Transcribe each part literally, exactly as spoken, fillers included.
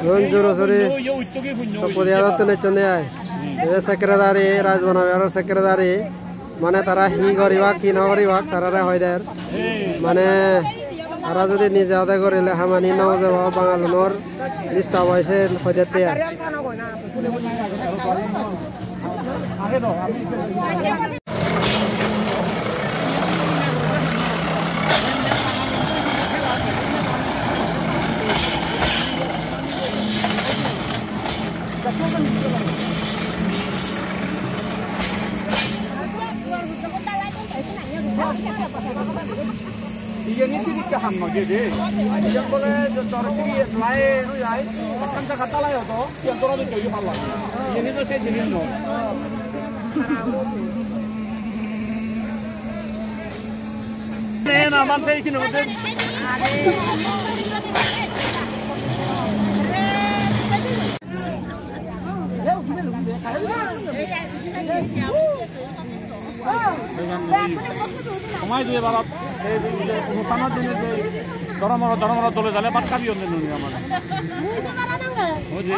Igun Jurosuri Sokpodi adattun ecchonde ai. Ibe secretary, Rajbana aro secretary. Mane tara hi goribak, hi no goribak, tarare hoi der. Mane tara jodi nije ade gorile hamani no jebo, Bangalunor disturb oi sen hoi dette ai. Iyeni sidikke ham noi de. Iyen bole jor siri lai no jai. Ekkan jagat dalai odo, iyen dora doi joi palla. Iyeni do se jinis noi. Ne, na, man, te, ikine, ote. Somai diye barat, ei je, je, onusthanor dine je, doromoro, doromoro dole dale bhat habi onde nuni amare. Oi je.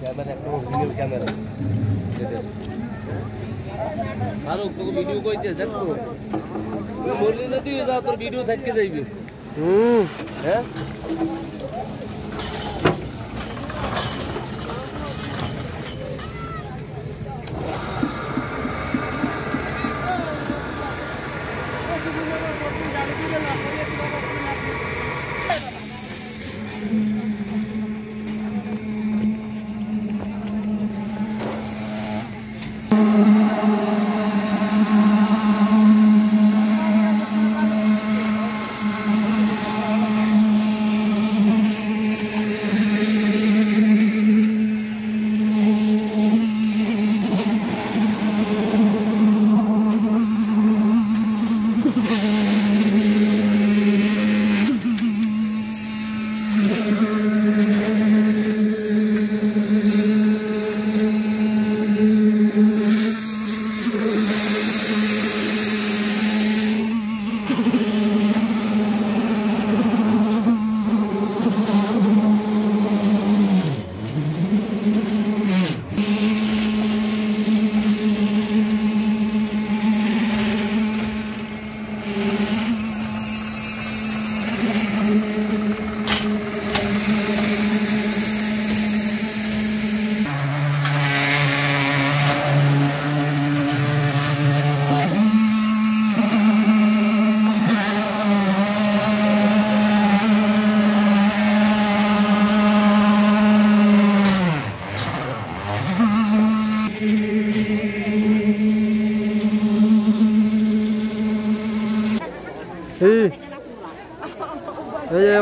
Camera, একটা original camera। Faruk, তোকে ভিডিও কইতে দেখছো? তুই মরলি না, তুই যা, তোর ভিডিও থাকতে যাইবে। হুম। হ্যাঁ?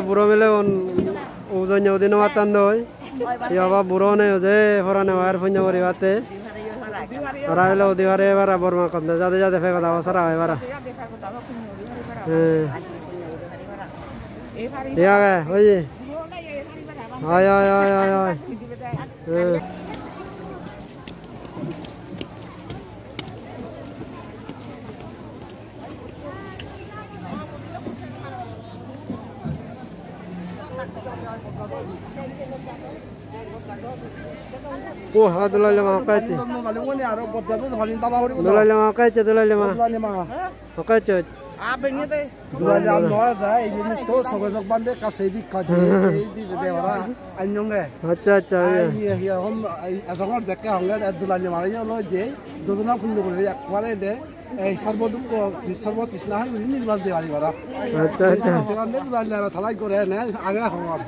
Buro mile un ujonne udi no pattan doi. Hi obo buro ne uje porane war punyo guribatte. Ora bile udi pare ebara Borma konde jade jade pegod abo sara ebara. He. Hi age, oye. Oi, oi, oi, oi, oi. He. Oh, ha, Dalai Lama, hokke ecche. Dalai Lama, hokke ecche, Dalai Lama. Hokke ecche. Dalai Lama, no, ra, ei jinis to soge sok bande ka sei dik ka je, sei dik de ora, anyonge. Accha, accha, ai, iya. Iya, iya, hom, ai, asongor dekke honge, Dalai Lama, iyo lo je, dodona punno guri, ekbare de, ei, sarbo dukko, sarbo trisna han guri nirban de pari bara. Accha, accha. Ei, sarbo trisna han guri nirban de pari, thalai gore ne, age hongor.